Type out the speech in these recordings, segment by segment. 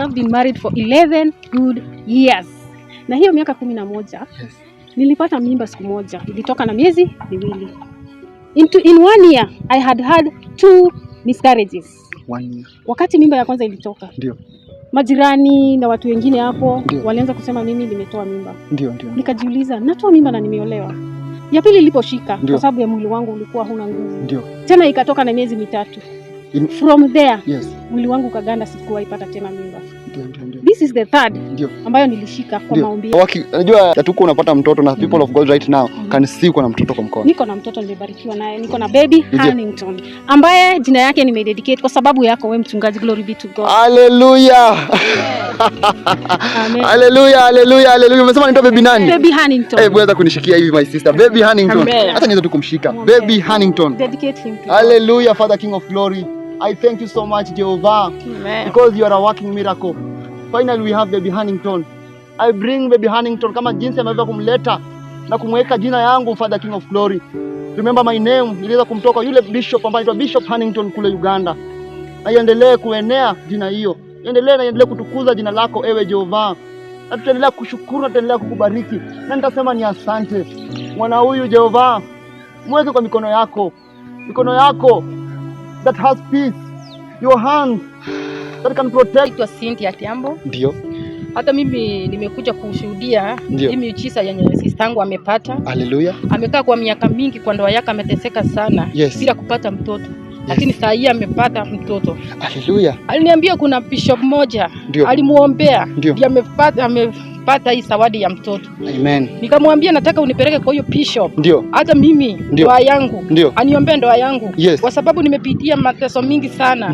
Have been married for 11 good years. Na hiyo miaka 11 nilipata mimba siku moja, ilitoka na miezi 2. In one year I had had two miscarriages. One year. Wakati mimba ya kwanza ilitoka, majirani na watu wengine hapo walianza kusema mimi nimetoa mimba. Ndio, ndio. Nikajiuliza, natoa mimba na nimeolewa? Ya pili iliposhika, kwa sababu ya mwili wangu ulikuwa huna nguvu, tena ikatoka na miezi 3. From there mwili wangu ukaganda, sikuwahi pata tena mimba. Ndio, ndio, ndio. This is the third ambayo nilishika kwa maombi. Unajua hatuko unapata mtoto na people of God right now can see uko na mtoto kwa mkono. Niko na mtoto nimebarikiwa naye, niko na baby Hannington ambaye jina yake nimededicate kwa sababu yako we mchungaji. Glory be to God. Hallelujah. Amen. Hallelujah, hallelujah, hallelujah. Umesema anaitwa baby nani? Baby Hannington. Eh, weza kunishikia hivi, my sister. Baby Hannington. Amen. Hata niweza tu kumshika. Mwambie. Baby Hannington. Dedicate him to God. Hallelujah, Father King of Glory. I thank you so much, Jehovah, Amen. because you are a working miracle. Finally we have baby Hannington. I bring baby Hannington kama jinsi ameweza kumleta na kumweka jina yangu, Father King of Glory. Remember my name, iliweza kumtoka yule bishop ambaye anaitwa Bishop Hannington kule Uganda. Na iendelee kuenea jina hiyo. Iendelee na iendelee kutukuza jina lako, ewe Jehova. Na tutaendelea kushukuru na tutaendelea kukubariki. Na nitasema ni asante. Mwana huyu, Jehova, mweke kwa mikono yako. Mikono yako that has peace. Your hand that can protect. Naitwa Cynthia Tiambo. Hata mimi nimekuja kushuhudia hii miujiza yenye sister yangu amepata. Hallelujah. Amekaa kwa miaka mingi kwa ndoa yake, ameteseka sana bila kupata mtoto, lakini saa hii amepata mtoto. Hallelujah. Aliniambia kuna bishop moja alimuombea ndiye amepata hii zawadi ya mtoto. Amen. Nikamwambia nataka unipeleke kwa hiyo bishop, hata mimi ndoa yangu aniombee ndoa yangu kwa sababu nimepitia mateso mingi sana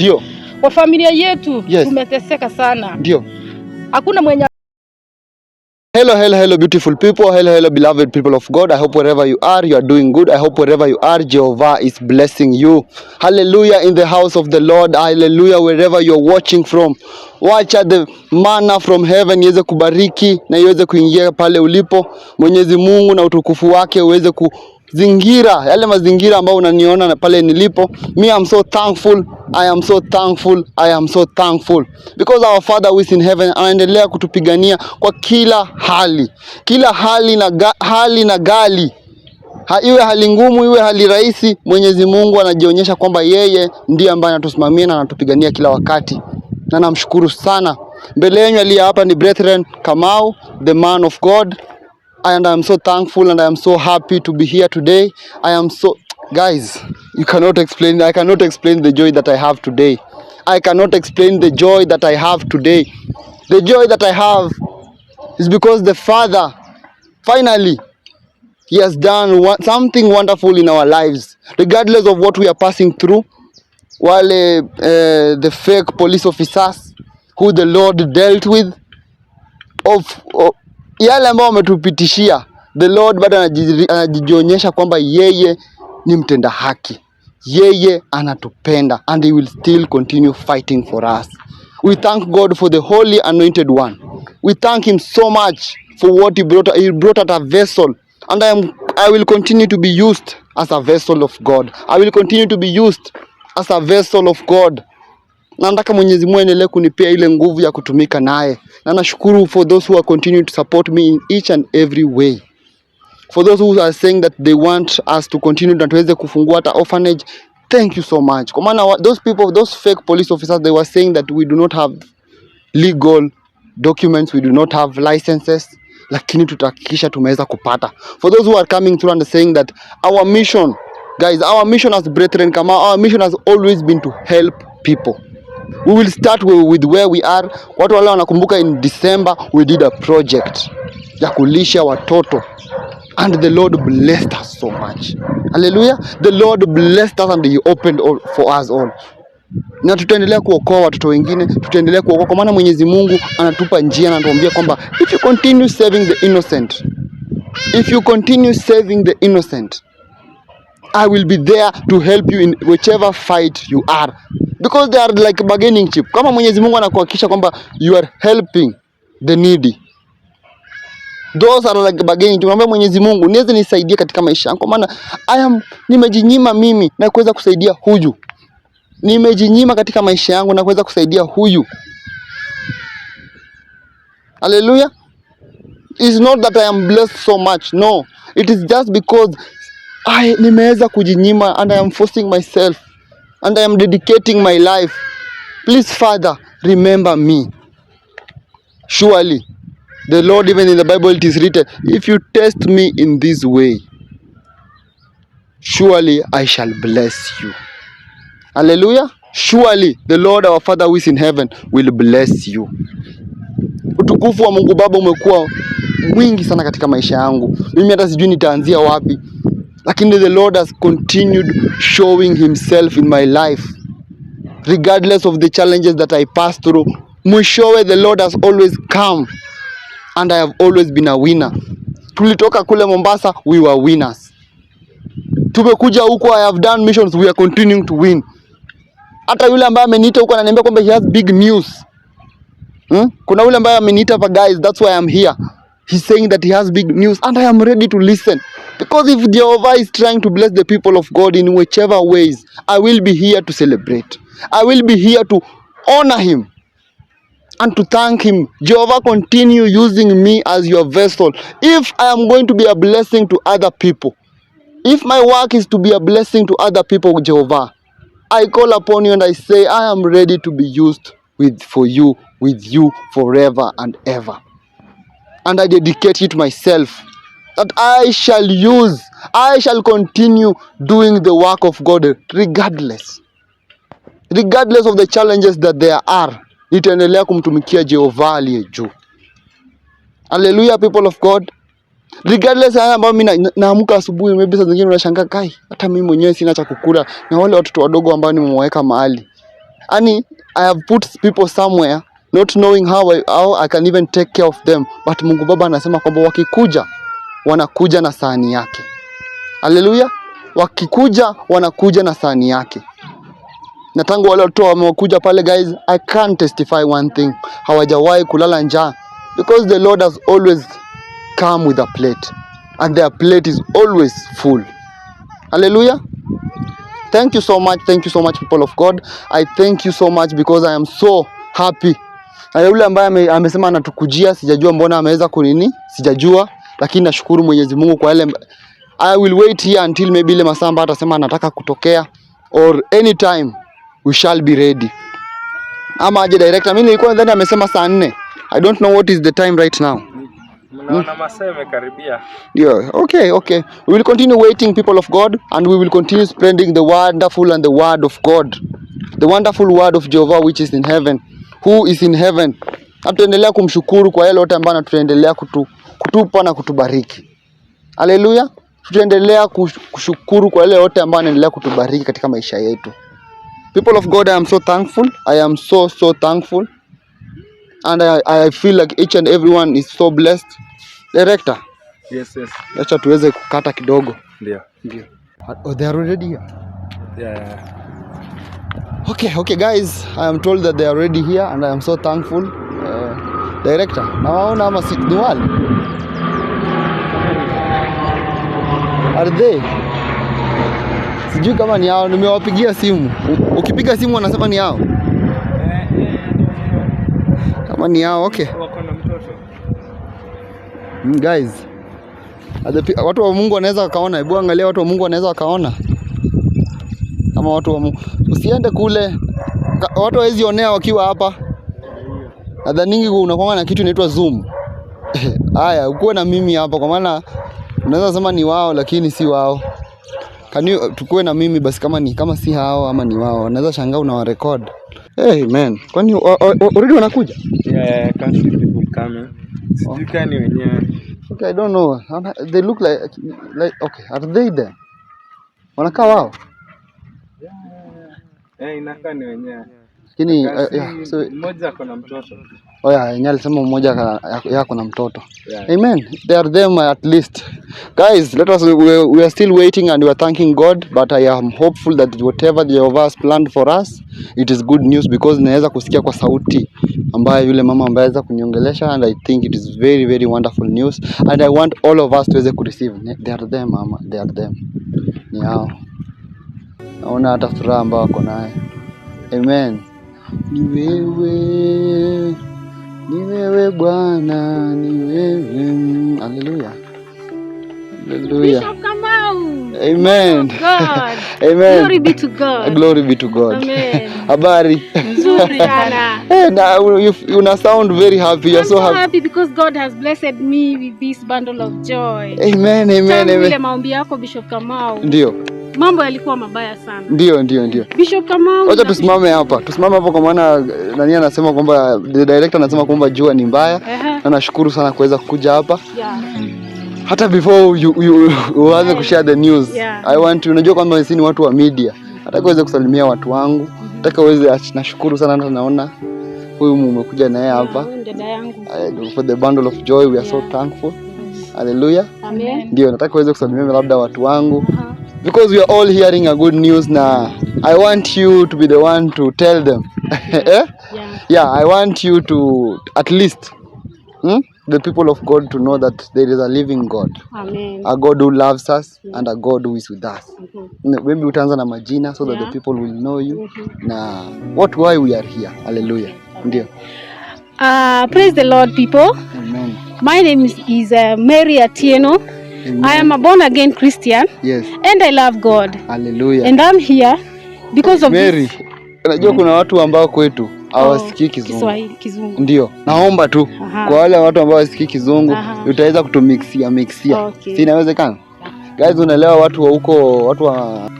kwa familia yetu, tumeteseka sana, hakuna mwenye Hello, hello, hello, beautiful people. Hello, hello, beloved people of God. I hope wherever you are doing good. I hope wherever you are, Jehovah is blessing you. Hallelujah in the house of the Lord. Hallelujah wherever you are watching from. Wacha the manna from heaven iweze kubariki na iweze kuingia pale ulipo. Mwenyezi Mungu na utukufu wake uweze kuzingira yale mazingira ambayo unaniona na pale nilipo. Me, I'm so thankful. I am so thankful. I am so thankful because our Father who is in heaven anaendelea kutupigania kwa kila hali, kila hali na hali na gali ha, iwe hali ngumu iwe hali rahisi, Mwenyezi Mungu anajionyesha kwamba yeye ndiye ambaye anatusimamia na anatupigania kila wakati, na namshukuru sana. Mbele yenu aliye hapa ni Brethren Kamau, the man of God, and I am so thankful and I am so happy to be here today. I am so, guys, you cannot explain. I cannot explain the joy that I have today. I cannot explain the joy that I have today. The joy that I have is because the Father finally, he has done something wonderful in our lives, regardless of what we are passing through. Wale the fake police officers who the Lord dealt with of yale ambao wametupitishia, the Lord bado anajionyesha kwamba yeye ni mtenda haki, yeye anatupenda and he will still continue fighting for us. We thank God for the holy anointed one. We thank him so much for what he brought. He brought out a vessel, and I will continue to be used as a vessel of God. I will continue to be used as a vessel of God. Na nataka Mwenyezi Mungu aendelee kunipea ile nguvu ya kutumika naye, na nashukuru for those who are continuing to support me in each and every way, for those who are saying that they want us to continue na tuweze kufungua hata orphanage. Thank you so much, kwa maana those people, those fake police officers, they were saying that we do not have legal documents, we do not have licenses, lakini tutahakikisha tumeweza kupata. For those who are coming through and saying that our mission, guys, our mission as Brethren Kama, our mission has always been to help people. We will start with where we are. Watu wale wanakumbuka in December we did a project ya kulisha watoto and the Lord blessed us so much. Hallelujah. The Lord blessed us and he opened all for us all, na tutaendelea kuokoa watoto wengine, tutaendelea kuokoa kwa maana Mwenyezi Mungu anatupa njia na anatuambia kwamba if you continue saving the innocent, if you continue saving the innocent, I will be there to help you in whichever fight you are, because they are like bargaining chip. Kama Mwenyezi Mungu anakuhakikisha kwamba you are helping the needy, those are like bargaining. Tumwambia Mwenyezi Mungu niweze nisaidie katika maisha yangu, kwa maana I am nimejinyima mimi na kuweza kusaidia huyu, nimejinyima katika maisha yangu na kuweza kusaidia huyu. Hallelujah. It's not that I am blessed so much. No. It is just because I nimeweza kujinyima and I am forcing myself and I am dedicating my life. Please, Father, remember me. Surely, the Lord, even in the Bible it is written, if you test me in this way, surely I shall bless you. Hallelujah. Surely the Lord our Father who is in heaven will bless you. Utukufu wa Mungu Baba umekuwa mwingi sana katika maisha yangu. Mimi hata sijui nitaanzia wapi. Lakini the Lord has continued showing himself in my life. Regardless of the challenges that I passed through, mwishowe the Lord has always come and I have always been a winner. Tulitoka kule Mombasa, we were winners. Tumekuja huku, I have done missions, we are continuing to win. Hata yule ambaye ameniita huko ananiambia kwamba he has big news. Kuna yule ambaye ameniita hapa, guys, that's why I'm here. He's saying that he has big news and I am ready to listen. Because if Jehovah is trying to bless the people of God in whichever ways, I will be here to celebrate. I will be here to honor him and to thank him. Jehovah, continue using me as your vessel. If I am going to be a blessing to other people, if my work is to be a blessing to other people, Jehovah, I call upon you and I say, I am ready to be used with for you, with you forever and ever. And I dedicate it myself that I shall use, I shall continue doing the work of God regardless. Regardless of the challenges that there are, nitaendelea kumtumikia Jehova aliye juu. Hallelujah, people of God. Regardless ya haya ambayo mimi naamka asubuhi, maybe saa zingine unashangaa, kai, hata mimi mwenyewe sina cha kukula, na wale watoto wadogo ambao nimewaweka mahali. Yani, I have put people somewhere not knowing how I can even take care of them, but Mungu Baba anasema kwamba wakikuja wanakuja na sahani yake. Haleluya! Wakikuja wanakuja na sahani yake. Na tangu wale watoto wamekuja pale, guys, I can't testify one thing, hawajawahi kulala njaa because the Lord has always come with a plate and their plate is always full. Hallelujah. Thank you so much. Thank you so much, people of God. I thank you so much because I am so happy. Na yule ambaye amesema anatukujia, sijajua mbona ameweza kunini, sijajua, lakini nashukuru Mwenyezi Mungu kwa yale. I will wait here until maybe ile masaa ambayo atasema anataka kutokea or anytime we shall be ready. Ama aje, director? Mimi nilikuwa nadhani amesema saa 4. I don't know what is the time right now. Mnaona masaa yamekaribia. Yeah, okay. We will continue waiting, people of God, and we will continue spreading the wonderful and the word of God. The wonderful word of Jehovah which is in heaven. Who is in heaven. Na tutaendelea kumshukuru kwa yale yote ambayo tutaendelea kutupa na kutubariki. Haleluya. Tutaendelea kushukuru kwa yale yote ambayo anaendelea kutubariki katika maisha yetu. People of God, I am so thankful. I am so, so thankful. And I feel like each and everyone is so blessed. Director, Yes. acha tuweze kukata kidogo. Ndio. Ndio. Oh, they are already here. Yeah. Okay, guys, I am told that they are already here and I am so thankful. Director, nawaona ama si ni wale? Are they? Sijui kama ni hao, nimewapigia simu. Ukipiga simu wanasema ni hao. Kama ni hao, okay. Wako na mtoto. Guys. Watu wa Mungu wanaweza wakaona. Hebu angalia, watu wa Mungu wanaweza wakaona. Kama watu wa Mungu. Usiende kule. Watu hawezi onea wakiwa hapa. Nadhani unakuwa na kitu inaitwa Zoom. Haya, ukuwe na mimi hapa kwa maana unaweza sema ni wao lakini si wao. Can you tukue na mimi basi, kama si hao ama ni wao. Naweza shangaa unawarecord. Hey man, kwani already wanakuja? Yeah, I can see people coming. Sijui kama ni wenyewe. Okay, I don't know. They look like okay, are they there? Wanakaa wao? Eh, inakaa ni wenyewe. Lakini Kasi yeah, so mmoja ako na mtoto. Oh yeah, yenyewe alisema mmoja yako na mtoto. Yeah. Amen. They are them at least. Guys, let us we are still waiting and we are thanking God, but I am hopeful that whatever Jehovah has planned for us, it is good news because naweza kusikia kwa sauti ambayo yule mama ambaye aweza kuniongelesha, and I think it is very, very wonderful news and I want all of us tuweze kureceive. They are them, mama, they are them. Ni hao. Naona hata furaha ambayo wako nayo. Amen. Ni wewe. Ni wewe. wewe Bwana, ni wewe. Hallelujah. Hallelujah. Bishop Kamau. Amen. God. Amen. Glory be to God. Glory be to God. Amen. Habari. Nzuri sana. Hey, na, you sound very happy. You're I'm so so happy. happy because God has blessed me with this bundle of joy. Amen, amen, Tangu ile amen. maombi yako Bishop Kamau, Ndio, mambo yalikuwa mabaya sana. ndio. Bishop Kamau, Wacha tusimame hapa. Tusimame hapa kwa maana nani anasema kwamba the director anasema kwamba jua ni mbaya. Na nashukuru sana kuweza kuja hapa. Yeah. Hata before you uanze kushare the news. Yeah. I want to, unajua kwamba sisi ni watu wa media. Nataka uweze kusalimia watu wangu. Nataka uweze, nashukuru sana hata naona huyu mumekuja naye hapa. Huyu dada yangu. For the bundle of joy we are so thankful. Hallelujah. Amen. Ndio nataka uweze kusalimia labda watu wangu. Because we are all hearing a good news na I want you to be the one to tell them. Eh? Yeah. Yeah, I want you to at least the people of God to know that there is a living God. Amen. A God who loves us and a God who is with us. Maybe utaanza na majina so that the people will know you na what why we are here. Hallelujah. Ndio. Praise the Lord people. Amen. My name is Mary Atieno. Amen. I am a born again Christian. Yes. And I love God. Hallelujah. And I'm here because of Mary, this. unajua kuna watu ambao kwetu hawasikii Kizungu. Kiswahili, Kizungu. Ndio, naomba tu kwa wale watu ambao hawasikii Kizungu utaweza kutumixia mixia. Okay. Si inawezekana? Guys, unaelewa watu wa huko, watu wa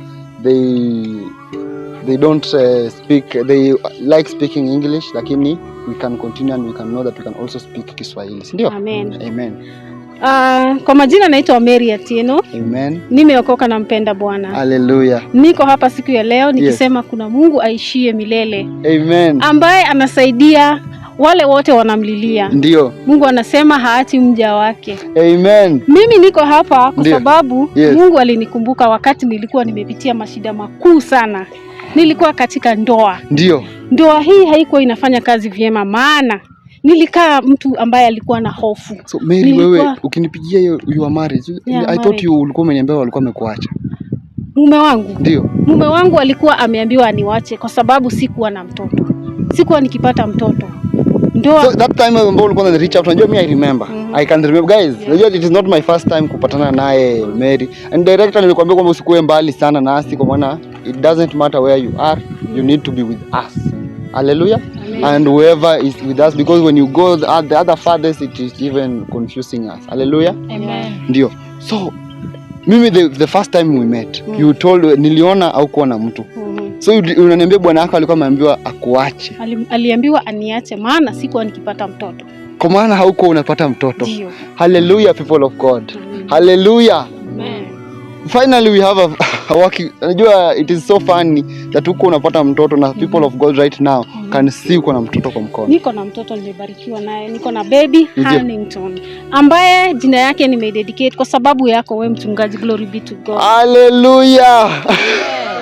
they don't speak, they like speaking English, lakini we can continue and we can know that we can also speak Kiswahili. Si ndio? Amen. Amen. Kwa majina naitwa Mary Atieno. Amen. Nimeokoka na mpenda Bwana. Hallelujah. Niko hapa siku ya leo nikisema kuna Mungu aishie milele. Amen. Ambaye anasaidia wale wote wanamlilia. Ndio. Mungu anasema haachi mja wake. Amen. Mimi niko hapa kwa sababu Mungu alinikumbuka wakati nilikuwa nimepitia mashida makuu sana. Nilikuwa katika ndoa. Ndio. Ndoa hii haikuwa inafanya kazi vyema maana nilikaa mtu ambaye alikuwa na hofu. So Mary, wewe ukinipigia you are married. Yeah, I thought you ulikuwa umeniambia walikuwa wamekuacha. Mume wangu. Ndio. Mume wangu alikuwa ameambiwa aniwache kwa sababu sikuwa na mtoto. Sikuwa nikipata mtoto. Ndoa. So that time ambao ulikuwa una reach out, unajua mimi I remember. I can remember guys. Unajua it is not my first time kupatana naye Mary. And director nilikwambia kwamba usikuwe mbali sana nasi kwa maana it doesn't matter where you are, you need to be with us. Hallelujah. Amen. And whoever is with us, because when you go the other fathers, it is even confusing us. Hallelujah. Amen. Ndio. So mimi the first time we met, you told, niliona au kuwa na mtu. So unaniambia bwana wako alikuwa ameambiwa akuache. Aliambiwa aniache maana sikuwa nikipata mtoto. Kwa maana haukuwa unapata mtoto. Ndio. Hallelujah people of God. Hallelujah. Amen. Finally we have a working. Unajua it is so funny that huko unapata mtoto na people of God right now can see uko na mtoto kwa mkono. Niko na mtoto nimebarikiwa naye. Niko na baby Huntington ambaye jina yake nimededicate kwa sababu yako wewe mchungaji. Glory be to God. Hallelujah.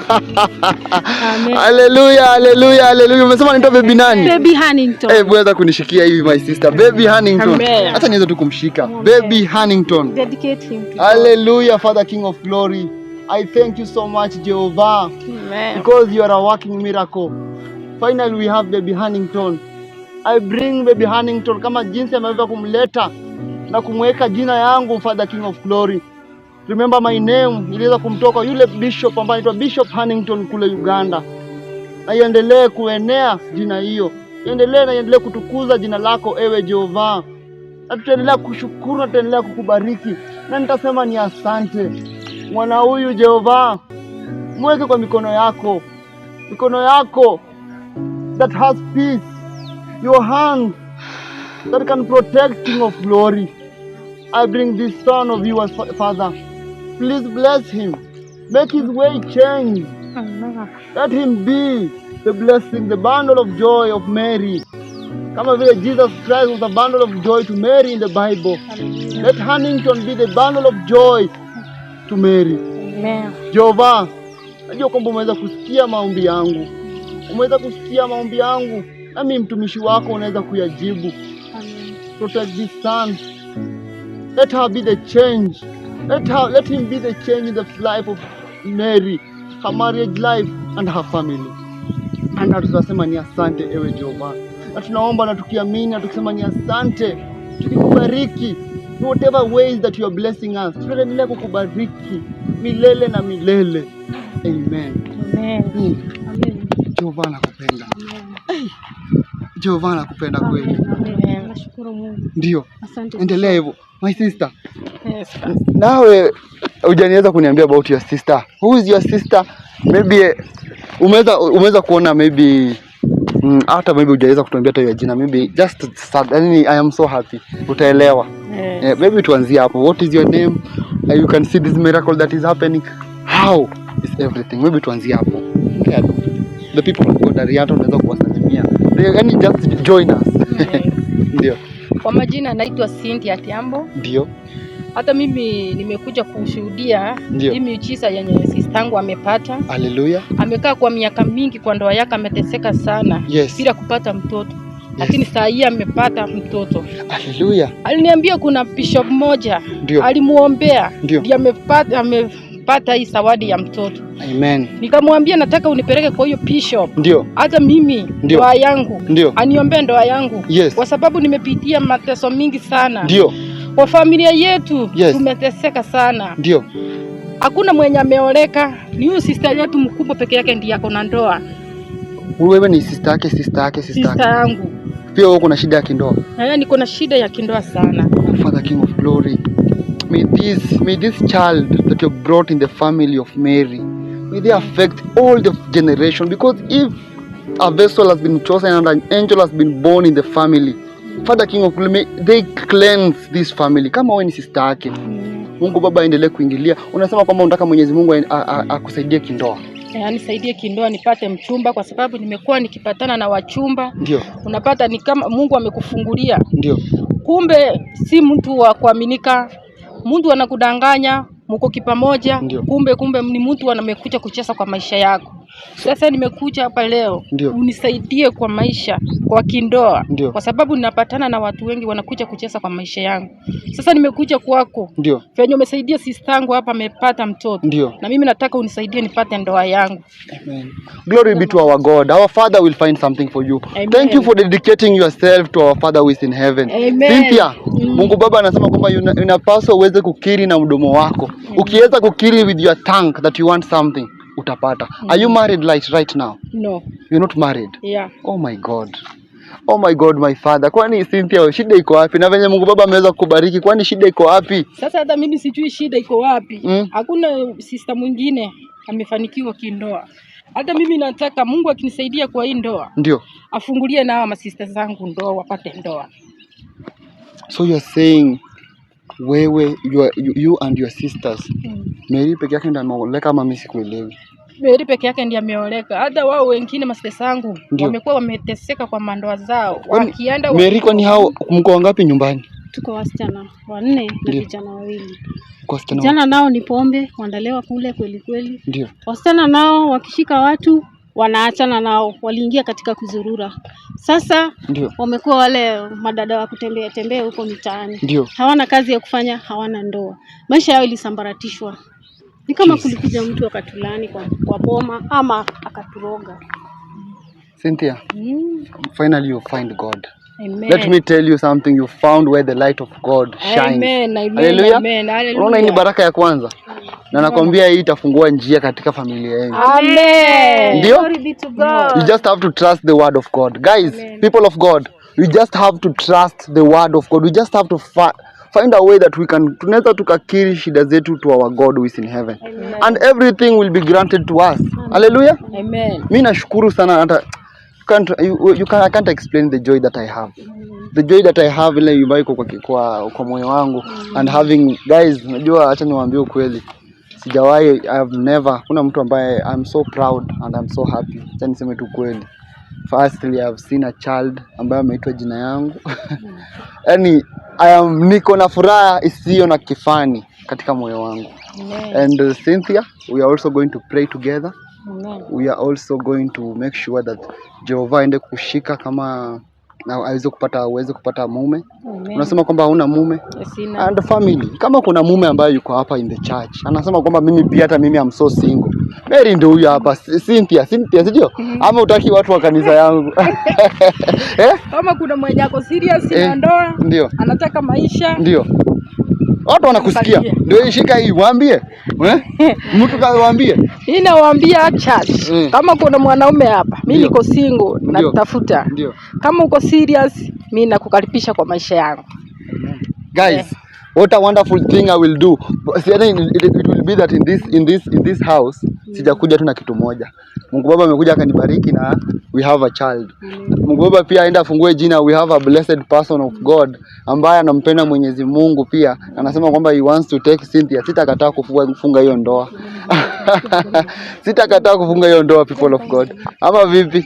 Amen. Hallelujah, hallelujah, hallelujah. Umesema anaitwa baby nani? Baby Huntington. Eh, bweza kunishikia hivi my sister. Baby Huntington. Hata niweze tu kumshika. Baby Huntington. Dedicate him to Hallelujah, Father King of Glory. I thank you so much, Jehovah. Amen. Because you are a working miracle. Finally we have baby Huntington. I bring baby Huntington kama jinsi ameweza kumleta na kumweka jina yangu, Father King of Glory. Remember my name, iliweza kumtoka yule bishop ambaye anaitwa Bishop Huntington kule Uganda. Na iendelee kuenea jina hiyo. Iendelee na iendelee kutukuza jina lako ewe Jehova. Na tutaendelea kushukuru na tutaendelea kukubariki. Na nitasema ni asante. Mwana huyu Jehova, mweke kwa mikono yako. Mikono yako that has peace. Your hand that can protect King of Glory. I bring this son of yours, Father. Please bless him. Make his way change. Let him be the blessing, the bundle of joy of Mary. Kama vile Jesus Christ was a bundle of joy to Mary in the Bible. Let Huntington be the bundle of joy to Mary. Amen. Jehovah, najua kwamba umeweza kusikia maombi yangu. Umeweza kusikia maombi yangu. Na mimi mtumishi wako unaweza kuyajibu. Amen. Protect this son. Let her be the change. Let him be the change in the life of Mary, her marriage life and her family. And tutasema ni asante ewe Jehova. Na tunaomba na tukiamini na tukisema ni asante, tukikubariki in whatever ways that you are blessing us, tutaendelea kukubariki milele na milele. Amen. Amen. Amen. Jehova anakupenda. Hey, Jehova anakupenda kweli. Amen. Nashukuru Mungu. Ndio. Asante. Endelea hivyo. My sister. Yes. Nawe hujaniweza kuniambia about your sister. Who is your sister? Maybe umeweza kuona maybe hata maybe hujaweza kutuambia hata hiyo jina. Maybe just sad. Yani I am so happy. Utaelewa. Yes. Maybe tuanzie hapo. What is your name? You can see this miracle that is happening. How is everything? Maybe tuanzie hapo. Okay. The people of God are hata unaweza kuwasalimia. They just join us. Yes. Ndio. Kwa majina naitwa Cynthia Tiambo. Ndio. Hata mimi nimekuja kushuhudia hii miujiza yenye sistangu amepata. Hallelujah. Amekaa kwa miaka mingi kwa ndoa yake, ameteseka sana. Yes. Bila kupata mtoto. Yes. Lakini saa hii amepata mtoto. Hallelujah. Aliniambia kuna bishop mmoja alimuombea, ndiye amepata hii zawadi ya mtoto. Amen. Nikamwambia nataka unipeleke kwa hiyo bishop. Ndio. Hata mimi ndoa yangu. Ndio. Aniombee ndoa yangu. Yes. Kwa sababu nimepitia mateso mingi sana. Ndio. Kwa familia yetu Yes. tumeteseka sana. Ndio. Hakuna mwenye ameoleka, ni huyu sister yetu mkubwa peke yake ndiye ako na ndoa. Wewe ni sister yake, sister yake, sister Sister yangu. Pia wewe kuna shida ya kindoa. Niko na shida ya kindoa sana. Oh, Father King of Glory, may this child that you brought in the family of Mary, may they affect all the generation, because if a vessel has been chosen and an angel has been born in the family, Father King of Glory, may they cleanse this family. Kama wewe ni sister yake, Mungu Baba aendelee kuingilia. Unasema kwamba unataka Mwenyezi Mungu akusaidie kindoa. Anisaidie kindoa nipate mchumba, kwa sababu nimekuwa nikipatana na wachumba. Ndio. Unapata ni kama Mungu amekufungulia. Ndio. Kumbe si mtu wa kuaminika. Mtu anakudanganya, mko kipamoja. Kumbe ni mtu amekuja kucheza kwa maisha yako. Sasa nimekuja hapa leo unisaidie kwa maisha, kwa kindoa. Ndio. Kwa sababu ninapatana na watu wengi wanakuja kucheza kwa maisha yangu. Sasa nimekuja kwako. Ndio. Venye umesaidia sister yangu hapa amepata mtoto. Ndio. Na mimi nataka unisaidie nipate ndoa yangu. Amen. Glory be to our God. Our Father will find something for you. Amen. Thank you for dedicating yourself to our Father who is in heaven. Amen. Cynthia, Mungu Baba anasema kwamba unapaswa uweze kukiri na mdomo wako. Ukiweza kukiri with your tongue that you want something, utapata. Are you married right now? No. You're not married? Yeah. Oh my God. Oh my God, my father. Kwani Cynthia, shida iko wapi? Na venye Mungu Baba ameweza kukubariki, kwani shida iko wapi? Sasa hata mimi sijui shida iko wapi. Hakuna sister mwingine amefanikiwa kindoa. Hata mimi nataka Mungu akinisaidia kwa hii ndoa, Ndio. afungulie na hawa masista zangu ndoa, wapate ndoa. So you are saying wewe, you and your sisters. Mary peke yake ndiye ameoleka ama mimi sikuelewi? Mary peke yake ndiye ameoleka. Hata wao wengine masista zangu wamekuwa wameteseka kwa mandoa zao. Wakienda Mary, kwani hao mko wangapi nyumbani? Tuko wasichana 4 na vijana 2. Vijana nao ni pombe, wandalewa kule kweli kweli. Ndio. Wasichana nao wakishika watu wanaachana nao, waliingia katika kuzurura. Sasa wamekuwa wale madada wa kutembea tembea huko mitaani. Ndio. Hawana kazi ya kufanya, hawana ndoa. Maisha yao ilisambaratishwa. Ni kama kulikuja mtu akatulani kwa boma ama akaturoga. Cynthia, finally you find God. Amen. Let me tell you something, you found where the light of God shines. Amen, amen, Hallelujah. amen, hallelujah. Unaona hii ni baraka ya kwanza. Na nakwambia hii itafungua njia katika familia yenu. Amen. Ndio? Glory be to God. You just have to trust the word of God. Guys, Amen. People of God, we just have to trust the word of God. We just have to find a way that we can tunaweza tukakiri shida zetu to our God who is in heaven. Amen. And everything will be granted to us. Hallelujah. Amen. Mimi nashukuru sana, hata I can't explain the joy that I have. The joy that I have ile ambayo iko kwa moyo wangu. And having guys, unajua acha niwaambie ukweli. Sijawahi, I have never, kuna mtu ambaye I'm so proud and I'm so happy. Acha niseme tu kweli. Firstly, I have seen a child ambaye ameitwa jina yangu. Yaani I am, niko na furaha isiyo na kifani katika moyo wangu. Amen. And Cynthia, we are also going to pray together. Amen. We are also going to make sure that Jehovah aende kushika kama Na aweze kupata, uweze kupata mume. Amen. Unasema kwamba hauna mume. Sina. And family, kama kuna mume ambaye yuko hapa in the church anasema kwamba mimi pia, hata mimi am so single. Mary ndio huyu hapa, Cynthia, Cynthia, sio? Ama utaki watu wa kanisa yangu? Eh? Kama kuna mwenye ako serious na ndoa, Ndio. anataka maisha. Ndio. Watu wanakusikia. Ndio, ishika hii waambie. Eh? Mtu kawaambie. Mimi nawaambia church, kama kuna mwanaume hapa, mimi niko single nakutafuta. Ndio. Kama uko serious, mimi nakukaribisha kwa maisha yangu. Guys, what a wonderful thing I will do. It will be that in this house sijakuja tu na kitu moja. Mungu Baba amekuja akanibariki na we have a child. Mungu Baba pia aenda afungue jina, we have a blessed person of God ambaye anampenda Mwenyezi Mungu pia. Anasema kwamba he wants to take Cynthia. Sitakataa kufunga hiyo ndoa. Sitakataa kufunga hiyo ndoa, people of God. Ama vipi?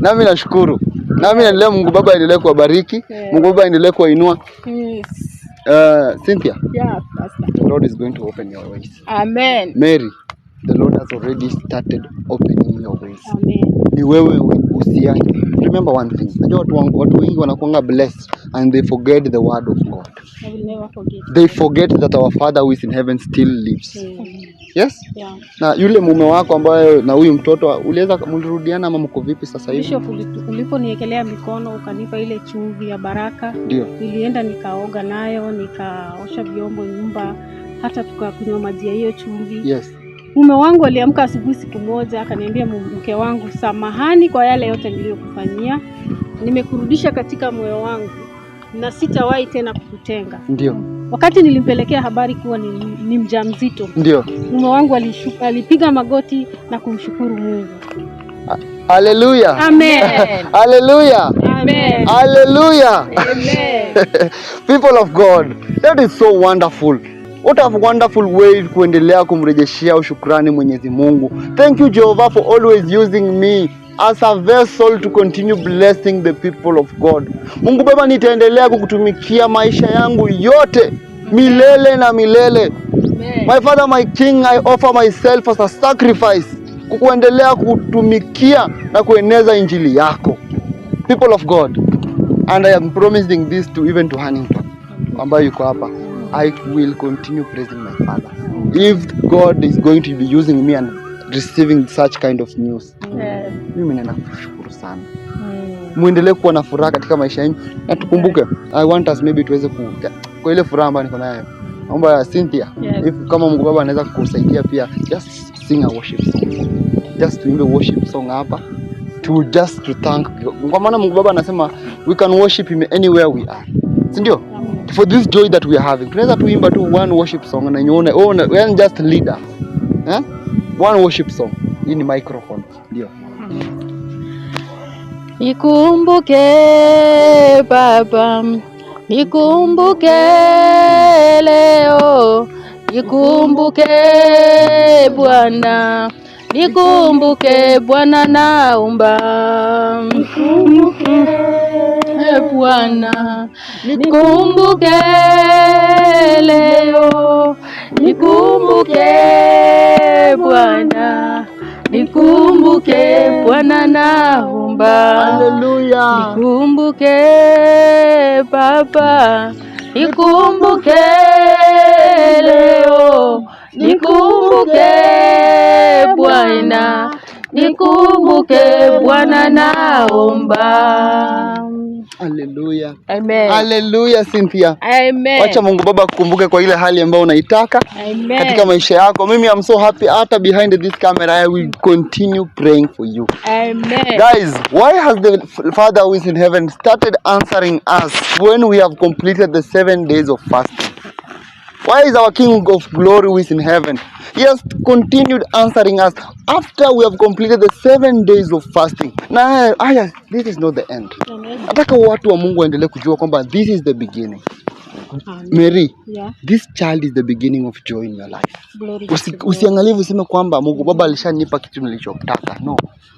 Nami nashukuru. Nami naendelea, Mungu Baba aendelee kuwabariki. Mungu Baba aendelee kuwainua. Yes. Cynthia, Yeah, Pastor. the Lord is going to open your ways. Amen. Mary, the Lord has already started opening your ways. Amen. Ni wewe usiache. Remember one thing. Najua watu wengi wanakuanga blessed and they forget the word of God. I will never forget. They forget that our Father who is in heaven still lives. Yes? Yeah. Na yule mume wako ambaye na huyu mtoto uliweza mlirudiana ama mko vipi sasa hivi? Bishop, uliponiekelea mikono ukanipa ile chumvi ya baraka. Ndio. Nilienda nikaoga nayo, nikaosha vyombo nyumba, hata tukakunywa maji ya hiyo chumvi. Yes. Mume wangu aliamka asubuhi siku moja akaniambia, mke wangu, samahani kwa yale yote niliyokufanyia, nimekurudisha katika moyo wangu na sitawahi tena kukutenga. Ndio. Wakati nilimpelekea habari kuwa ni mjamzito, Ndio. mume wangu alipiga magoti na kumshukuru Mungu. Hallelujah. Amen. Hallelujah. Amen. Hallelujah. Amen. People of God, that is so wonderful. What a wonderful way kuendelea kumrejeshea ushukrani Mwenyezi Mungu. Thank you Jehovah for always using me as a vessel to continue blessing the people of God. Mungu Baba, nitaendelea kukutumikia maisha yangu yote milele na milele. Amen. My Father, my King, I offer myself as a sacrifice kukuendelea kutumikia na kueneza injili yako. People of God, and I am promising this to even to Hannington ambayo yuko hapa, I will continue praising my Father. If God is going to be using me and receiving such kind of news, Yes. mimi naenda kushukuru sana. Muendelee kuwa na furaha katika maisha yenu, na tukumbuke, I want us maybe tuweze kwa ile furaha ambayo niko nayo. Naomba Cynthia, Yes. if kama Mungu Baba anaweza kukusaidia pia, just sing a worship song. Just tuimbe worship song hapa to just to thank. Kwa maana Mungu Baba anasema we can worship him anywhere we are. Si ndio? For this joy that we are having. Tunaweza tuimba tu one worship song na nione, oh, we just lead us. Eh? One worship song. Hii ni microphone. Ndio. Nikumbuke Baba, nikumbuke leo, nikumbuke Bwana, nikumbuke Bwana, naomba nikumbuke Bwana, nikumbuke leo, nikumbuke Bwana, nikumbuke Bwana, naomba. Hallelujah. Nikumbuke Baba, nikumbuke leo, nikumbuke Bwana, nikumbuke Bwana, naomba. Hallelujah. Amen. Hallelujah, Cynthia. Amen. Wacha Mungu Baba akukumbuke kwa ile hali ambayo unaitaka Amen. katika maisha yako. Mimi I'm so happy, hata behind this camera I will continue praying for you. Amen. Guys, why has the Father who is in heaven started answering us when we have completed the 7 days of fasting? Why is our King of Glory who is in heaven? He has continued answering us after we have completed the 7 days of fasting. Na haya, this is not the end. Nataka watu wa Mungu waendelee kujua kwamba this is the beginning. Mary, Yeah. this child is the beginning of joy in your life. Usiangalie useme kwamba Mungu Baba alishanipa kitu nilichotaka. No.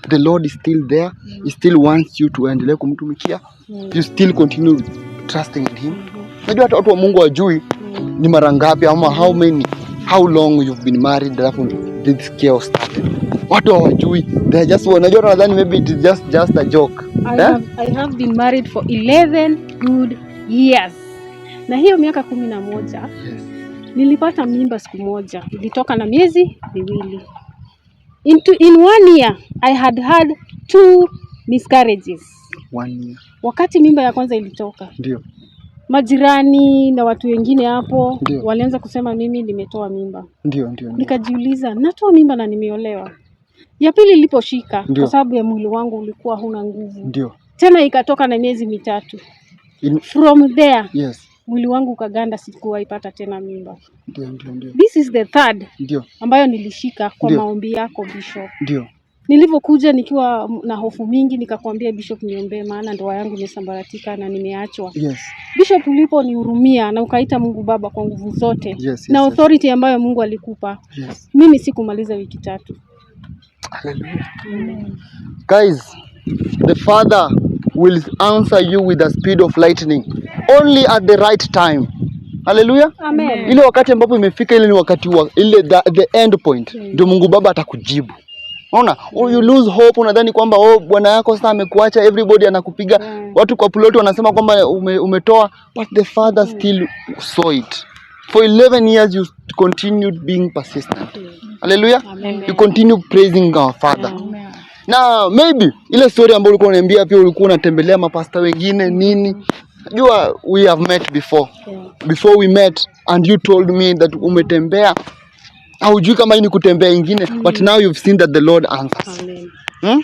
The Lord is still there. He still wants you to endelee kumtumikia. You still continue trusting in him. Najua hata watu wa Mungu wajui ni mara ngapi ama how many, how long you've been married, alafu this chaos started? Watu hawajui. They just wanajua, wanadhani maybe it is just a joke. I have been married for 11 good years. Na hiyo miaka 11 Yes. nilipata mimba siku moja, ilitoka na miezi 2. In 1 year I had had 2 miscarriages. 1 year. Wakati mimba ya kwanza ilitoka, ndio majirani na watu wengine hapo Ndiyo. walianza kusema mimi nimetoa mimba. Ndio. Nikajiuliza, natoa mimba na nimeolewa. Ya pili iliposhika, Ndiyo. kwa sababu ya mwili wangu ulikuwa huna nguvu. Ndio. Tena ikatoka na miezi 3. From there, yes, mwili wangu ukaganda, sikuwaipata tena mimba. Ndio. This is the third ndio ambayo nilishika kwa Ndiyo. maombi yako Bishop. Ndio. Nilivyokuja nikiwa na hofu mingi, nikakwambia Bishop, niombee maana ndoa yangu imesambaratika na nimeachwa. Yes. Bishop, uliponihurumia na ukaita Mungu Baba kwa nguvu zote, yes, na authority ambayo Mungu alikupa, yes, mimi sikumaliza wiki 3. Hallelujah. Guys, the Father will answer you with the speed of lightning only at the right time. Hallelujah. Amen. Ile wakati ambapo imefika, ile ni wakati wa ile the end point, ndio Mungu Baba atakujibu. Unaona? You lose hope, unadhani kwamba oh, bwana yako sasa amekuacha, everybody anakupiga, watu kwa plot wanasema kwamba umetoa, but the Father still saw it. For 11 years you continued being persistent. Hallelujah. Amen. You continue praising our Father. Amen. Na maybe ile story ambayo ulikuwa unaniambia pia, ulikuwa unatembelea mapasta wengine nini. Najua we have met before. Before we met and you told me that umetembea, haujui kama hii ni kutembea ingine, but now you've seen that the Lord answers. Amen. Hmm?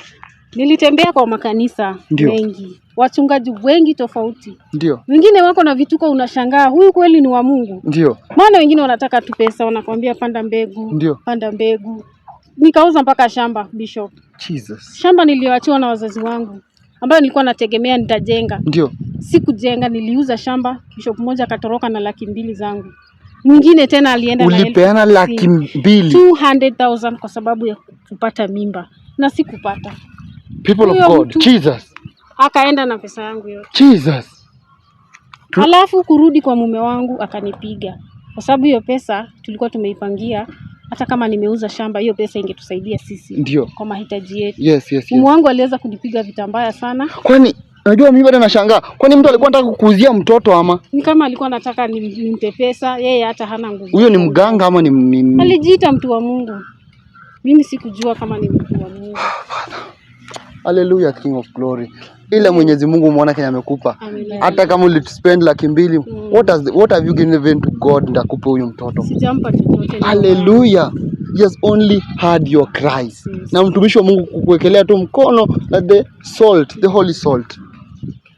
Nilitembea kwa makanisa Ndiyo. mengi, wachungaji wengi tofauti. Ndio. Wengine wako na vituko, unashangaa huyu kweli ni wa Mungu? Ndio. Maana wengine wanataka tu pesa, wanakwambia panda mbegu, Ndiyo. panda mbegu. Nikauza mpaka shamba Bishop. Jesus. Shamba niliyoachiwa na wazazi wangu ambayo nilikuwa nategemea nitajenga. Ndio. Sikujenga, niliuza shamba. Bishop mmoja akatoroka na 200,000 zangu. Mwingine tena alienda na Ulipeana 200,000? 200,000 kwa sababu ya kupata mimba na sikupata. People of God, Jesus. Akaenda na pesa yangu yote. Jesus. Alafu kurudi kwa mume wangu akanipiga. Kwa sababu hiyo pesa tulikuwa tumeipangia, hata kama nimeuza shamba hiyo pesa ingetusaidia sisi. Ndio. Kwa mahitaji yetu. Yes. Mume wangu aliweza kunipiga vita mbaya sana. Kwani unajua mimi bado nashangaa. Kwani mtu alikuwa anataka kukuuzia mtoto ama? Ni kama alikuwa anataka nimpe pesa, yeye hata hana nguvu. Huyo ni mganga ama ni... Alijiita mtu wa Mungu. Mimi sikujua kama ni mtu wa Mungu. Hallelujah, King of Glory. Ila Mwenyezi Mungu umeona kenye amekupa. Hata kama ulispend 200,000, what have you given to God ndakupe huyu mtoto? Sijampa chochote. Hallelujah. He has only heard your cries. Yes. Na mtumishi wa Mungu kukuwekelea tu mkono na the salt, the holy salt.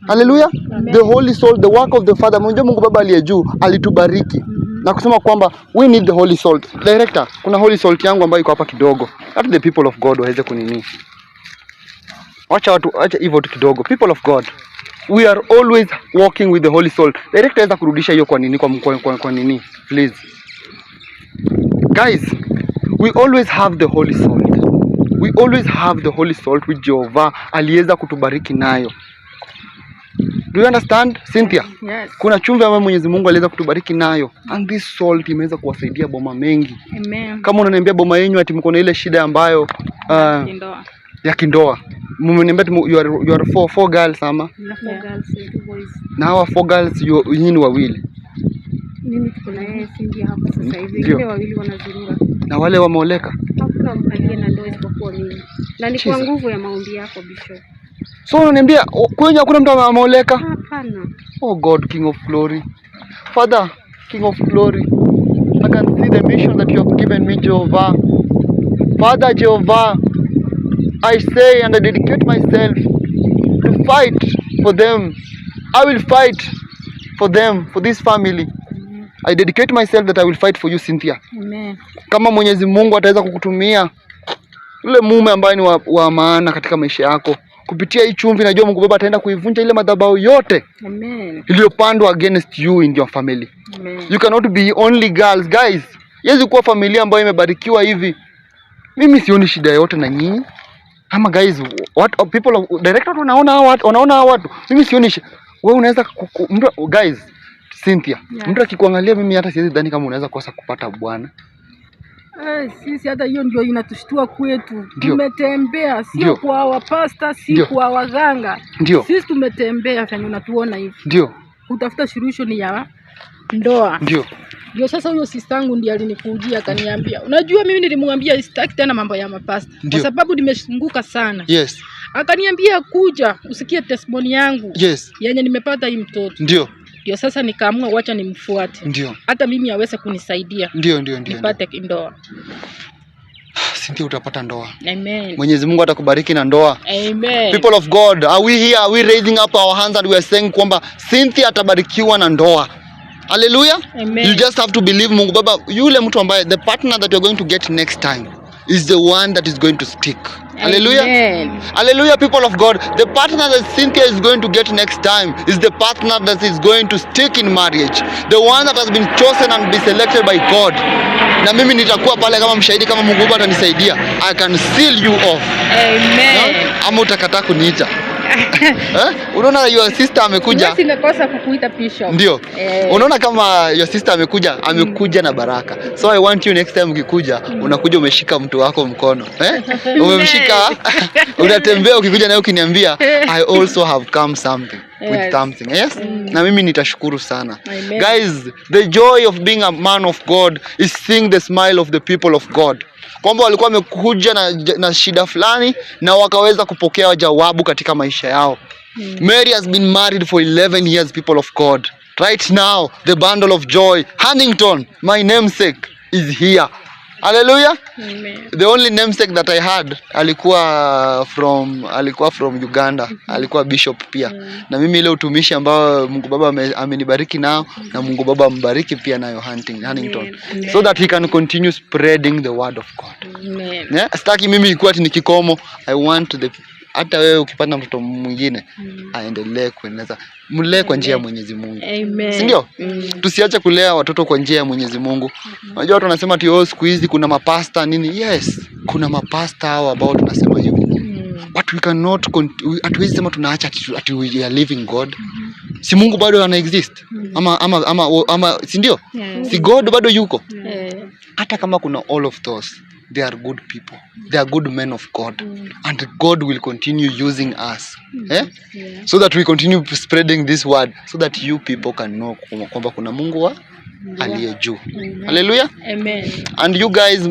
Hallelujah. Amen. The holy salt, the work of the Father. Mwenye Mungu Baba aliye juu alitubariki na kusema kwamba we need the holy salt. Director, kuna holy salt yangu ambayo iko hapa kidogo. Let the people of God waweze kunini. Acha watu, acha hivyo tu kidogo. People of God, we are always walking with the holy salt. Director, aweza kurudisha hiyo kwa nini, kwa nini? Please. Guys, we always have the holy salt. We always have the holy salt which Jehovah aliweza kutubariki nayo. Do you understand, Cynthia? Yes. Kuna chumvi ambayo Mwenyezi Mungu aliweza kutubariki nayo, and this salt imeweza kuwasaidia boma mengi. Amen. Kama unaniambia boma yenu ati mko na ile shida ambayo Kindoa. ya kindoa. Mmeniambia you are four girls ama? Four girls and 2 boys. Na hawa 4 girls nyinyi ni wawili. Mimi tuko na yeye Cynthia hapa sasa hivi. Ndio. Wengine wawili wanazurura. Na wale wameoleka? Hakuna aliye na ndoa isipokuwa mimi. Na ni kwa nguvu ya maombi yako Bishop. So unaniambia kwenye hakuna mtu ameoleka? Hapana. Oh God, King of Glory. Father, King of Glory, I can see the mission that you have given me, Jehovah. Father Jehovah, I say and I dedicate myself to fight for them. I will fight for them, for this family. I dedicate myself that I will fight for you, Cynthia. Amen. Kama Mwenyezi Mungu ataweza kukutumia yule mume ambaye ni wa maana katika maisha yako, kupitia hii chumvi, najua Mungu Baba ataenda kuivunja ile madhabahu yote. Amen. Iliyopandwa against you in your family. Amen. You cannot be only girls, guys. Yezi kuwa familia ambayo imebarikiwa hivi. Mimi sioni shida yote na nyinyi. Ama guys, what people of, director wanaona hawa watu, wanaona hawa watu. Mimi sioni wewe unaweza mtu, guys, Cynthia, Yeah. mtu akikuangalia mimi hata siwezi dhani kama unaweza kosa kupata bwana. Sisi hata hiyo ndio inatushtua kwetu. Tumetembea sio kwa wapasta, si kwa waganga. Ndio. Sisi tumetembea venye unatuona hivi. Ndio. Kutafuta solution ya ndoa. Ndio. Ndio sasa huyo sister yangu ndiye alinikujia akaniambia. Unajua mimi nilimwambia sitaki tena mambo ya mapasta kwa sababu nimeshunguka sana. Yes. Akaniambia kuja usikie testimony yangu. Yes. Yenye nimepata hii mtoto. Ndio. Ndio sasa nikaamua wacha nimfuate. Ndio. Hata mimi aweze kunisaidia. Ndio. Nipate ndoa. Cynthia, utapata ndoa. Amen. Mwenyezi Mungu atakubariki na ndoa. Amen. People of God, are we here? Are we raising up our hands and we are saying kwamba Cynthia atabarikiwa na ndoa? Hallelujah. Amen. You just have to believe Mungu Baba, yule mtu ambaye the partner that you're going to get next time is the one that is going to stick. Hallelujah. Amen. Hallelujah, people of God. The partner that Cynthia is going to get next time is the partner that is going to stick in marriage. The one that has been chosen and be selected by God. Na mimi nitakuwa pale kama mshahidi, kama Mungu Baba atanisaidia, I can seal you off. Amen. No? Ama utakataa kuniita. Unaona your sister amekuja. Mimi nimekosa kukuita bishop. Ndio. Unaona kama your sister amekuja na baraka. So I want you next time ukikuja, unakuja umeshika mtu wako mkono. Umemshika, unatembea ukikuja naye ukiniambia I also have come something with something. Yes? Na mimi nitashukuru sana. Amen. Guys, the joy of being a man of God is seeing the smile of the people of God. Kwamba walikuwa wamekuja na shida fulani na wakaweza kupokea jawabu katika maisha yao. Mary has been married for 11 years, people of God. Right now, the bundle of joy, Hannington, my namesake, is here. Hallelujah. Amen. The only namesake that I had alikuwa from Uganda, alikuwa bishop pia. Na mimi ile utumishi ambao Mungu Baba amenibariki nao, na Mungu Baba ambariki pia nayo Hannington. So that he can continue spreading the word of God. Amen. Yeah? Sitaki mimi ikuwa ati ni kikomo. I want the hata wewe ukipata mtoto mwingine aendelee kueneza, mlee kwa njia ya Mwenyezi Mungu. Amen. Si ndio? Tusiache kulea watoto kwa njia ya Mwenyezi Mungu. Unajua watu wanasema ati oh, siku hizi kuna mapasta nini. Yes, kuna mapasta hao ambao tunasema hivyo. But we cannot hatuwezi sema tunaacha ati we are living God. Si Mungu bado ana exist? Ama si ndio? Si God bado yuko? Hata kama kuna all of those, they are good people. They are good men of God. And God will continue using us. So that we continue spreading this word. So that you people can know kwamba kuna Mungu wa aliye juu. Hallelujah. Amen. And you guys,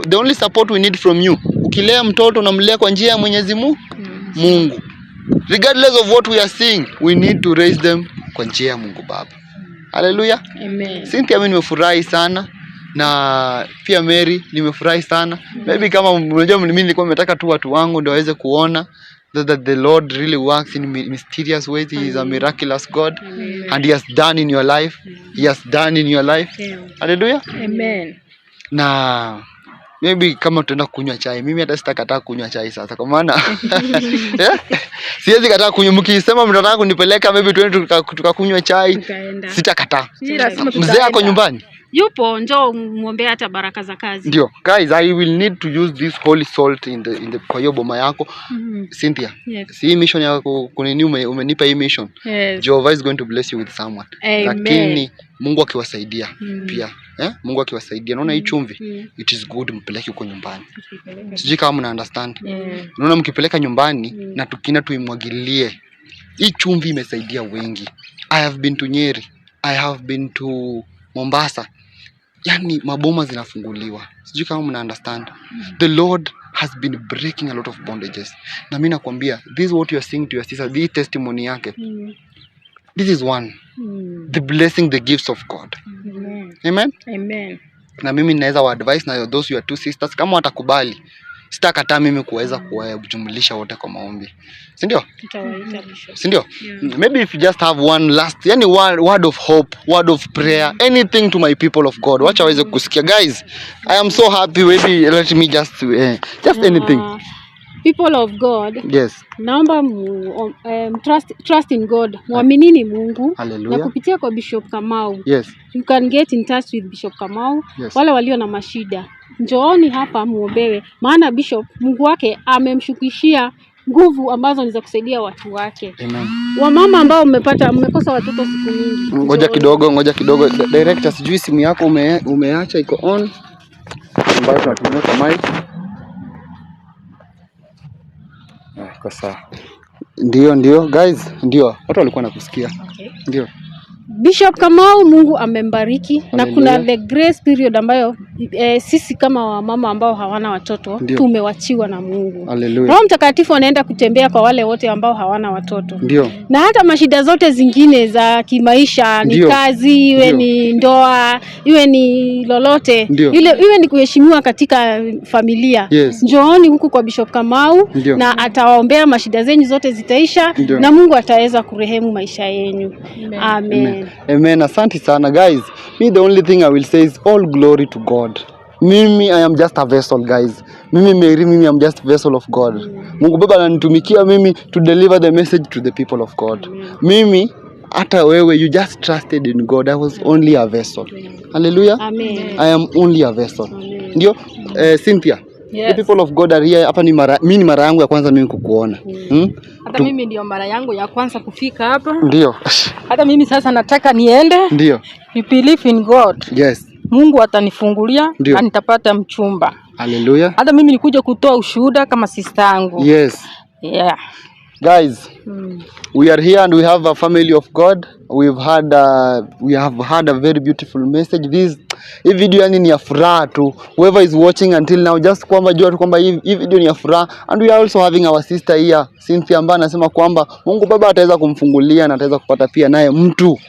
the only support we need from you, ukilea mtoto unamlea kwa njia ya Mwenyezi Mungu. Regardless of what we are seeing, we need to raise them kwa njia ya Mungu Baba. Hallelujah. Amen. Cynthia, mimi nimefurahi sana. Na pia Mary nimefurahi sana. Maybe kama unajua mimi nilikuwa nimetaka tu watu wangu ndio waweze kuona that the Lord really works in mysterious ways. He is a miraculous God. And he has done in your life. He has done in your life. Hallelujah. Amen. Na maybe kama tutaenda kunywa chai, mimi hata sitakataa kunywa chai sasa kwa maana siwezi kataa kunywa. Mkisema mtataka kunipeleka maybe twende tukakunywa chai, sitakataa. Mzee ako nyumbani? Yupo, njoo muombe hata baraka za kazi. Ndio. Guys, I will need to use this holy salt in the kwa hiyo boma yako. Cynthia. Yes. Si mission yako kunini, umenipa hii mission. Yes. Jehovah is going to bless you with someone. Amen. Lakini Mungu akiwasaidia pia. Mungu akiwasaidia. Unaona hii chumvi? It is good mpeleke huko nyumbani. Sijui kama mna understand. Unaona mkipeleka nyumbani na tukina tuimwagilie. Hii chumvi imesaidia wengi. I have been to Nyeri. I have been to Mombasa. Yani maboma zinafunguliwa. Sijui kama mna understand. The Lord has been breaking a lot of bondages. Na mimi nakwambia, this is what you are seeing to your sister, this testimony yake. This is one. The blessing, the gifts of God. Amen. Amen. Amen. Na mimi naweza wa advise na those your two sisters kama watakubali. Sitakataa mimi kuweza kuwajumlisha wote kwa maombi. Si ndio? Si ndio? Maybe if you just have one last, yani one word of hope, word of prayer, anything to my people of God. Wacha waweze kusikia. Guys, I am so happy. Maybe let me just anything. People of God. Yes. Naomba trust in God. Muaminini Mungu. Hallelujah. Na kupitia kwa Bishop Kamau. Yes. You can get in touch with Bishop Kamau. Yes. Wale walio na mashida, njooni hapa muombewe, maana Bishop Mungu wake amemshukishia nguvu ambazo ni za kusaidia watu wake. Amen. Wamama ambao mmekosa watoto siku nyingi. Ngoja kidogo. Director, sijui simu yako umeacha iko on. ambayo tunatumia kwa mic. Kwa sawa. Ndio guys, ndio watu walikuwa nakusikia. Okay. Ndio. Bishop Kamau Mungu amembariki na kuna Hallelujah. the grace period ambayo sisi kama wamama ambao hawana watoto tumewachiwa na Mungu. Hallelujah. Roho Mtakatifu anaenda kutembea kwa wale wote ambao hawana watoto. Ndio. Na hata mashida zote zingine za kimaisha, ni kazi, iwe ni ndoa, iwe ni lolote, iwe ni kuheshimiwa katika familia. Yes. Njooni huku kwa Bishop Kamau. Ndio. Na atawaombea mashida zenyu zote zitaisha. Ndio. Na Mungu ataweza kurehemu maisha yenyu. Amen. Amen. Amen. Asante sana guys. Me the only thing I will say is all glory to God. Mimi I am just a vessel guys. Mimi Mary, mimi I am just vessel of God. Mungu Baba ananitumikia mimi to deliver the message to the people of God. Mimi hata wewe you just trusted in God. I was only a vessel. Hallelujah. Amen. I am only a vessel. Amen. Ndio Cynthia. Yes. The people of God are here. Hapa ni mara mimi ni mara yangu ya kwanza mimi kukuona. Hata mimi ndio mara yangu ya kwanza kufika hapa. Ndio. Hata mimi sasa nataka niende. Ndio. Ni believe in God. Yes. Mungu atanifungulia na nitapata mchumba. Hallelujah. Hata mimi nikuja kutoa ushuhuda kama sister yangu. Yes. Yeah. Guys, we are here and we have a family of God. We have had a very beautiful message. This hii video yani ni ya furaha tu. Whoever is watching until now, just kwamba jua tu kwamba hii video ni ya furaha. And we are also having our sister here, Cynthia, ambaye anasema kwamba Mungu Baba ataweza kumfungulia na ataweza kupata pia naye mtu.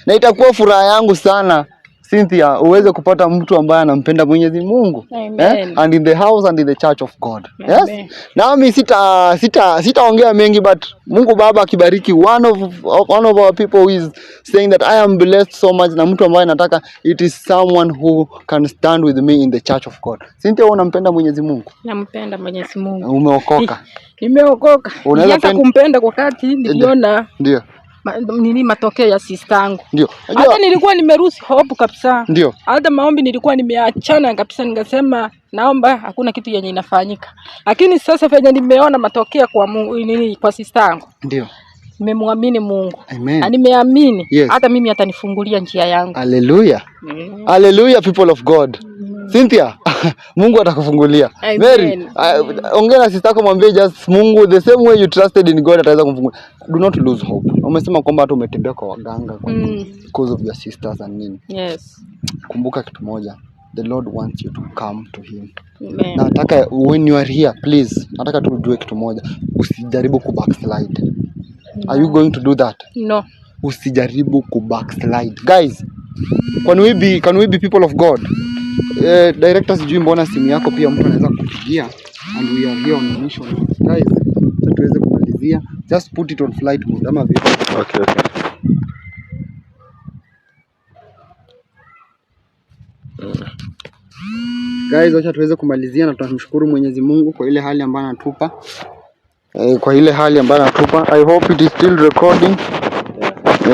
Na itakuwa furaha yangu sana Cynthia uweze kupata mtu ambaye anampenda Mwenyezi Mungu. Amen. And in the house and in the church of God. Amen. Yes. Nami sitaongea mengi, but Mungu Baba akibariki one of our people who is saying that I am blessed so much, na mtu ambaye nataka, it is someone who can stand with me in the church of God. Cynthia, wewe unampenda Mwenyezi Mungu? Nampenda Mwenyezi Mungu. Umeokoka? Nimeokoka. Nilianza kumpenda wakati niliona ndio nini matokeo ya sister yangu. Ndio. Hata nilikuwa nimeruhusu hope kabisa. Ndio. Hata maombi nilikuwa nimeachana kabisa, nikasema naomba hakuna kitu yenye inafanyika. Lakini sasa venye nimeona matokeo kwa Mungu, nini kwa sister yangu. Ndio. Nimemwamini Mungu. Amen. Na nimeamini Yes. hata mimi atanifungulia njia yangu. Hallelujah. Hallelujah people of God. Cynthia, Mungu atakufungulia. Amen. Mary, ongea na sister yako, mwambie just Mungu the same way you trusted in God ataweza kumfungulia. Do not lose hope. Umesema kwamba hata umetembea kwa waganga kwa because of your sisters and nini. Yes. Kumbuka kitu moja. The Lord wants you to come to him. Amen. Nataka when you are here, please, nataka tu ujue kitu moja. Usijaribu ku backslide. Are you going to do that? No. Usijaribu ku backslide. Guys, can we be people of God? Director, sijui mbona simu yako pia mtu anaweza kupigia, and we are here on a mission. Guys, so tuweze kumalizia. Just put it on flight mode ama vipi? Okay. Guys, acha tuweze kumalizia na tunamshukuru Mwenyezi Mungu kwa ile hali ambayo anatupa. Kwa ile hali ambayo anatupa. I hope it is still recording.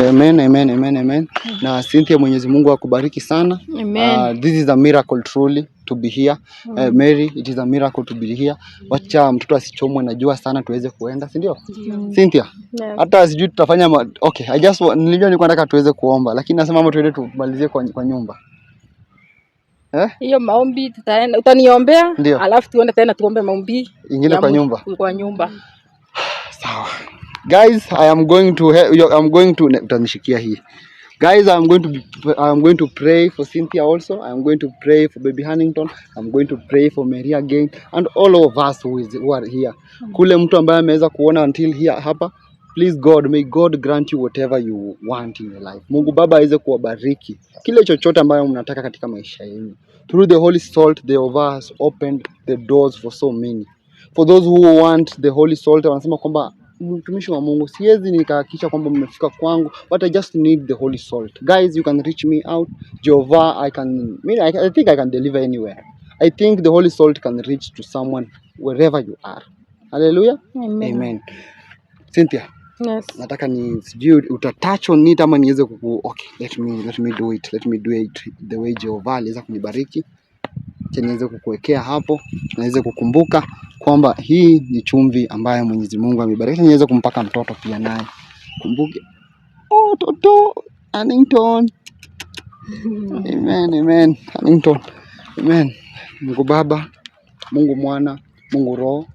Amen, amen, amen, amen. Na Cynthia, Mwenyezi Mungu akubariki sana. Amen. This is a miracle truly to be here. Mary, it is a miracle to be here. Wacha mtoto asichomwe na jua sana tuweze kuenda, si ndio? Cynthia, hata sijui tutafanya okay, I just nilijua nilikuwa nataka tuweze kuomba, lakini nasema mama tuende tumalizie kwa nyumba. Hiyo maombi tutaenda, utaniombea alafu tuende tena tuombe maombi ingine kwa nyumba. Kwa nyumba. Sawa. Guys, I'm going to utanishikia hii. Guys, I'm going to pray for Cynthia also. I'm going to pray for baby Hannington. I'm going to pray for Mary again and all of us who are here. Kule mtu ambaye ameweza kuona until here hapa, please God, may God grant you whatever you want in your life. Mungu Baba aweze kuwabariki kile chochote ambayo mnataka katika maisha yenu. Through the Holy Salt, the of us opened the doors for so many. For those who want the Holy Salt, wanasema kwamba mtumishi wa Mungu, siwezi nikahakikisha kwamba mmefika kwangu, but I just need the Holy Salt. Guys, you can reach me out. Jehovah, I think I can deliver anywhere. I think the Holy Salt can reach to someone wherever you are. Hallelujah. Amen. Amen. Cynthia, Yes. nataka ni sijui utatouch on it ama niweze kuku okay, let me do it. Let me do it the way Jehovah aliweza kunibariki. Acha niweze kukuwekea hapo, niweze kukumbuka kwamba hii ni chumvi ambayo Mwenyezi Mungu amebariki. Niweze kumpaka mtoto pia naye. Kumbuke. Oh, toto Hannington. Amen, amen. Hannington. Amen. Mungu Baba, Mungu Mwana, Mungu Roho,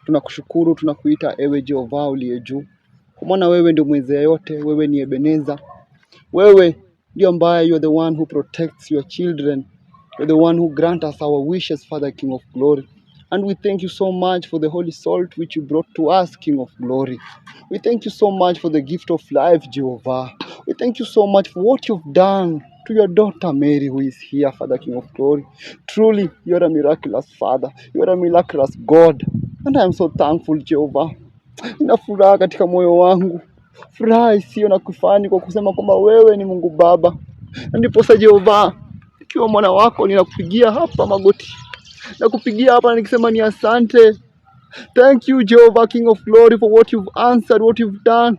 tunakushukuru, tunakuita ewe Jehova uliye juu, kwa maana wewe ndio mweza yote, wewe ni Ebeneza, wewe ndio ambaye you are the one who protects your children, you are the one who grant us our wishes, Father King of Glory. And we thank you so much for the holy salt which you brought to us, King of Glory. We thank you so much for the gift of life, Jehovah. We thank you so much for what you've done to your daughter Mary, who is here, Father King of Glory. Truly, you are a miraculous Father. You are a miraculous God. And I am so thankful, Jehovah. Nina furaha katika moyo wangu, furaha isiyo na kifani kwa kusema kwamba wewe ni Mungu Baba. Na ndiposa Jehova, ikiwa mwana wako ninakupigia hapa magoti, nakupigia hapa nikisema ni asante. Thank you Jehovah, King of Glory, for what you've answered, what you've done.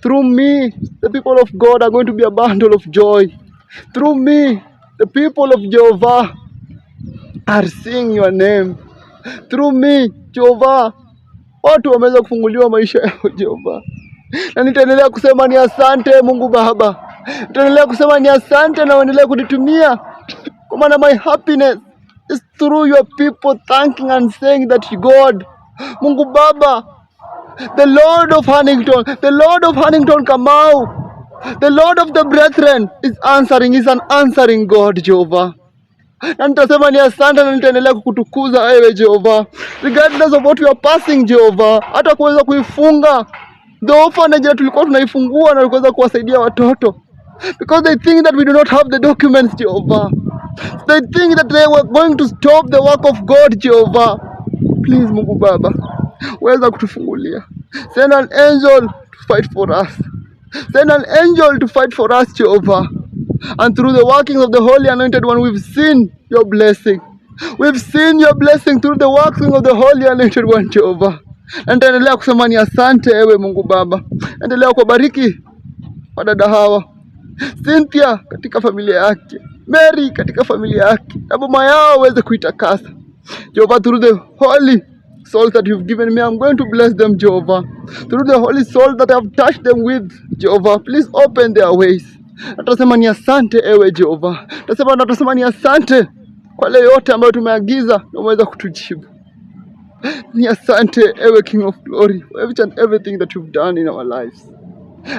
Through me, the people of God are going to be a bundle of joy. Through me, the people of Jehovah are seeing your name. Through me, Jehovah, watu wameweza kufunguliwa maisha yao Jehova, na nitaendelea kusema ni asante Mungu Baba, nitaendelea kusema ni asante na uendelee kunitumia, kwa maana my happiness is through your people thanking and saying that God, Mungu Baba, the Lord of Huntington, the Lord of Huntington Kamau, the Lord of the brethren is answering, is an answering God, Jehovah. Na nitasema ni asante na nitaendelea kukutukuza wewe Jehova, regardless of what we are passing Jehova, hata kuweza kuifunga the orphanage tulikuwa tunaifungua na kuweza kuwasaidia watoto because they think that we do not have the documents Jehovah. They think that they were going to stop the work of God Jehovah. Please Mungu Baba, weza kutufungulia. Send an angel to fight for us. Send an angel to fight for us Jehovah. And through the workings of the Holy Anointed One, we've seen your blessing. We've seen your blessing through the working of the Holy Anointed One, Jehovah. Na nitaendelea kusema ni asante ewe Mungu Baba. Endelea kuwabariki wadada hawa, Cynthia katika familia yake, Mary katika familia yake, na boma yao uweze kuitakasa. Jehovah, through the holy souls that you've given me, I'm going to bless them, Jehovah. Through the holy soul that I've touched them with, Jehovah, please open their ways. Natasema ni asante ewe Jehovah. Natasema ni asante kwa yale yote ambayo tumeagiza na umeweza kutujibu. Ni asante ewe King of Glory for each and everything that you've done in our lives.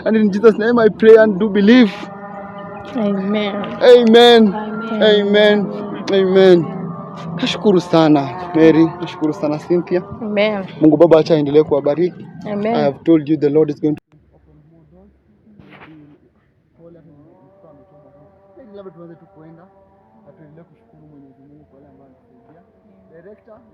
And in Jesus' name I pray and do believe. Amen. Amen. Amen. Amen. Nashukuru sana Mary, nashukuru sana Cynthia. Amen. Mungu Baba acha aendelee kuwabariki. I Amen. have told you the Lord is going to open more doors. Labda tuanze tu kuenda na tuendelee kushukuru Mwenyezi Mungu kwa yale ambayo anatusaidia. Director.